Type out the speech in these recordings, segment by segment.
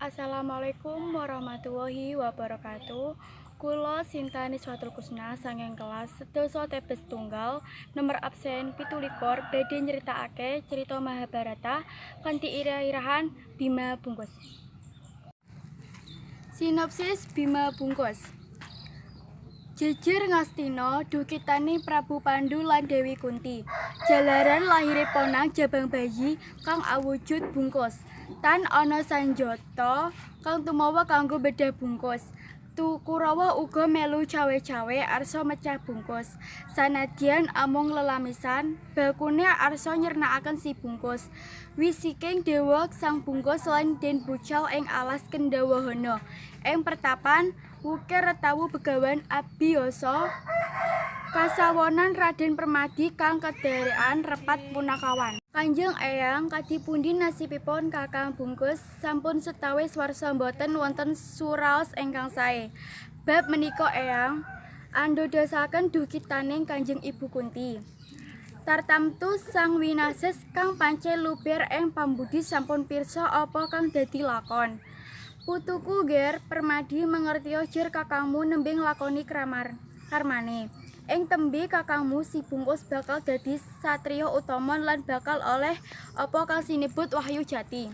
Assalamualaikum warahmatullahi wabarakatuh. Kula Sinta Niswatul Kusna saking kelas 10 Tebes Tunggal nomor absen 27 badhe nyritakake cerita Mahabharata kanthi irah-irahan Bima Bungkus. Sinopsis Bima Bungkus. Jejer Ngastina dukitaning Prabu Pandu lan Dewi Kunti. Jalaran lahire Ponang jabang bayi kang awujud bungkus. Tan ana sanjata kang tumawa kanggo bedhah bungkus. Kurawa uga melu cawe-cawe arsa mecah bungkus. Sanadyan amung lelamisan, bakune arsa nyirnakaken si bungkus. Wisiking dewa sang bungkus lan den bucal ing alas Kendawahana. Ing pertapan wukir retawu Begawan Abiyasa kasawonan Raden Permadi kang kedherekan repat punakawan. Kanjeng Eyang, kadi pundi nasibipun Kakang Bungkus sampun setawis warsa boten wonten suraos ingkang sae. Bab menika Eyang andadosaken dukitaning Kanjeng Ibu Kunti. Tartamtu Sang Winasis kang pancen luber ing pambudi sampun pirsa apa kang dadi lakon. Putuku Ger Permadi, mangertiya jer kakangmu nembe nglakoni karmane. Ing tembe kakangmu si Bungkus bakal dadi satriya utama lan bakal oleh apa kang sinebut Wahyu Jati.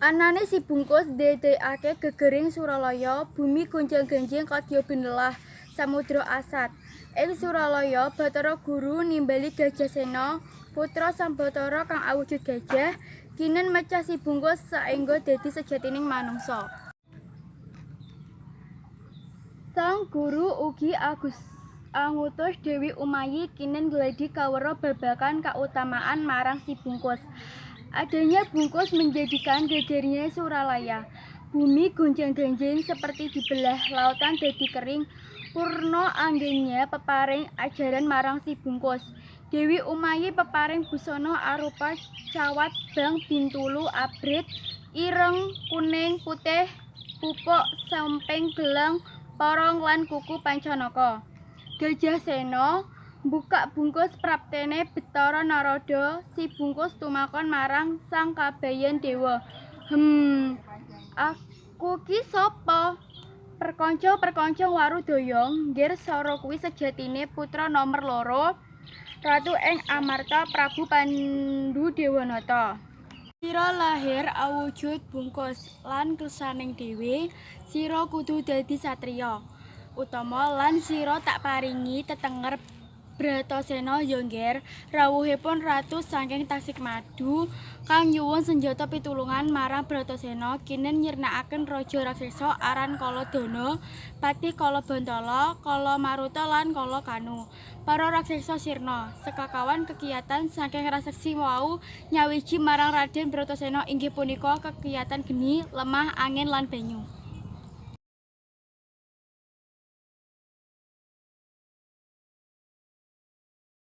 Anane si Bungkus ndadekake gegering Suralaya, bumi gonjang-ganjing kadya benelah samudra asat. Ing Suralaya, Bathara Guru nimbali Gajah Sena, putra Sang Bathara kang awujud gajah, kinen mecah si Bungkus saengga dadi sejatining manungsa. Sang Guru ugi angutus Dewi Umayi kinen gladi kawruh babagan kautamaan marang si Bungkus. Adanya Bungkus menjadikan gegernya Suralaya. Bumi gonjang-ganjing seperti dibelah, lautan dadi kering. Purna anggennya peparing ajaran marang si Bungkus. Dewi Umayi peparing busana arupa cawat bang bintulu abrit, ireng, kuning, putih, pupuk, samping gelang, porong lan kuku pancanaka. Gajah Sena mbukak bungkus praptene Bathara Narada, si Bungkus tumakon marang Sang Kabayan Dewa. Aku ki sapa? Perkanca-perkanca Warudaya, Ngger Sara kuwi sejatine putra nomer 2 Ratu ing Amarta Prabu Pandu Dewanata. Sira lahir awujud bungkus lan kersaning dhewe, sira kudu dadi satriya utama lan sira tak paringi tetenger Bratasena ya Ngger. Rawuhipun ratu saking Tasikmadu kang nyuwun senjata pitulungan marang Bratasena kinen nyirnakaken raja raksesa aran Kaladana, patih Kalabantala, Kalamaruta lan Kalakanu. Para raksesa sirna. Sekakawan kekiyatan saking raseksi wau nyawiji marang Raden Bratasena inggih punika kekiyatan geni, lemah, angin lan banyu.